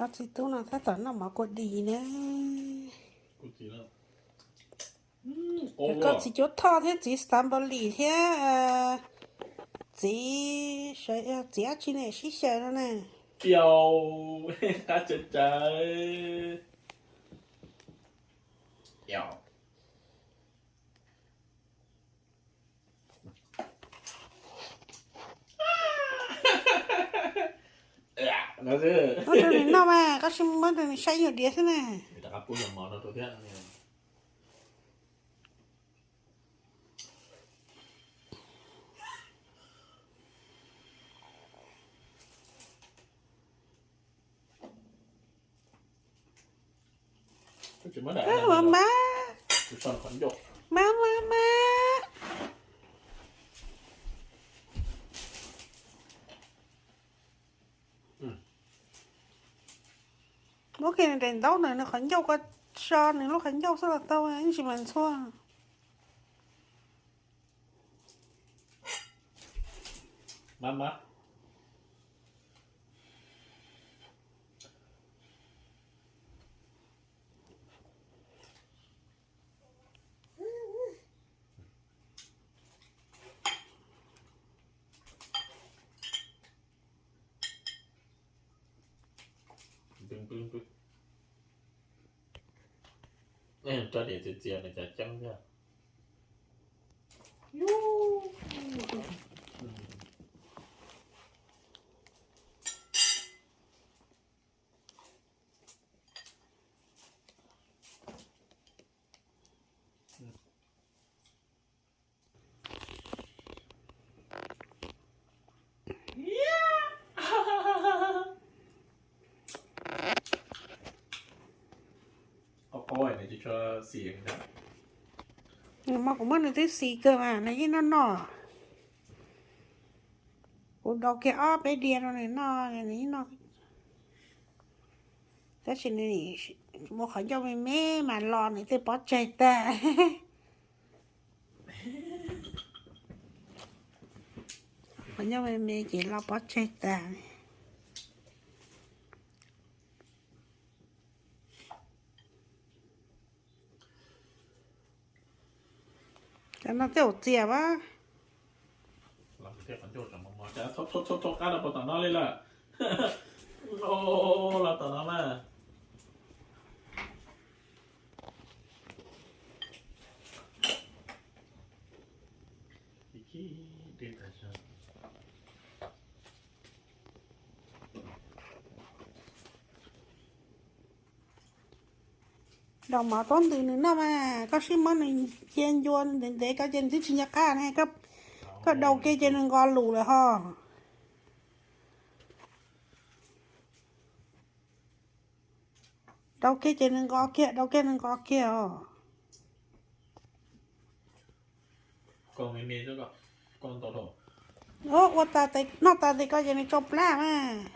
Koj txiv tub no tab tom noj mov kua dis ne. Koj txiv cuab thoj thiab txiv strawberry thiab txiv, txiv dab tsi ne sib xyaw no ne. Piau, qab tsaws tsaws. Muab rau nws noj mas, koj sim muab rau nws saib nyuag diav xwb na. Mas, mas, mas, mas. Muab kiag nws daim ntaub ntawm nws qhov ncauj ko, so nws lub qhov ncauj xwb los tau, yeej tsis mas ntxhua. Mas, mas. Rab diav txias txias nws cas ceeb thiab. Nws mas kuv muab nws twb xis kawg mas nws yeej noj noj. Kuv daus kiag ob peb diav rau nws noj, nws yeej noj. Tab sis nws muaj qhov ncauj me me mas los nws tej pob tseg tag. Qhov ncauj me me ces los pob tseg tag. Cov no tej zaum txias a. Thauj qab rau puag tom no li lawm. Los tom no mas. Daus mov tob ntws nws noj mas, koj sib muab nws cia ncua ntev ntev ko ces nws twb tsis nco qab ne. Koj daus kiag ces nws nqos lus lawm ho. Daus kiag ces nws nqos kiag, daus kiag nws nqos kiag os. Ua tas tes, noj tas tes ko ces nws tsau plab mas.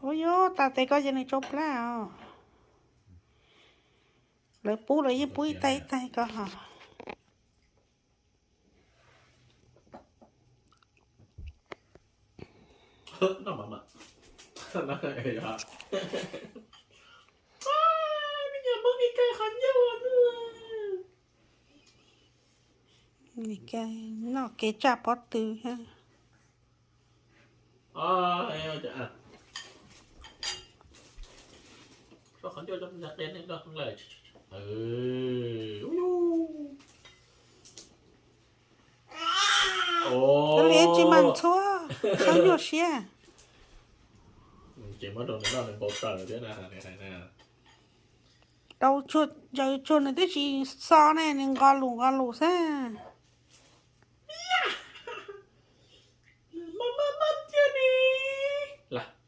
Ua yog tas tes ko ces nws tsau plab os. Lawv pub lawv yeej pub ib tais ib tais ko ho. Noj kev tsaj pob tw thiab. Li tsis mas ntxhua, txhob nyuaj siab. Ces muab rau nws noj nws npau taws thiab na, nws hais na. Rau tsuag, zaws tsuag nws twb tsis xo ne, nws nqos lus nqos lus xwb.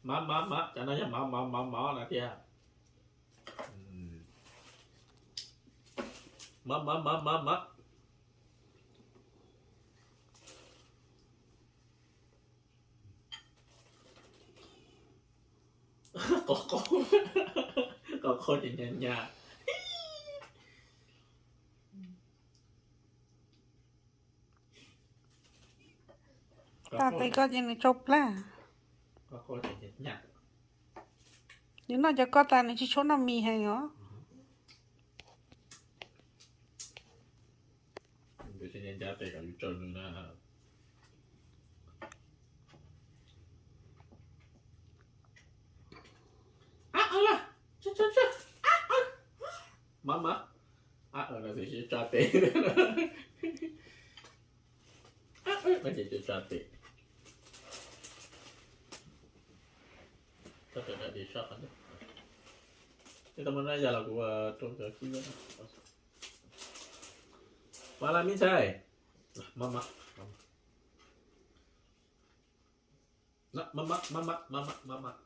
Mav mav mav, cov no yog mav mav mav mav no tiag. Mav mav mav mav mav. Qhov qaug ces nyas nyas. Tas tes ko ces nws tsau plab. Nws noj cov koj tas nws tsis tshua noj mis heev os. Mab mab, tsa tes, ces tsa tes. Tau mus no yog los kuv rau cov xib. Mas las me ntxhais, mab mab, mab mab, mab mab, mab mab, mab mab.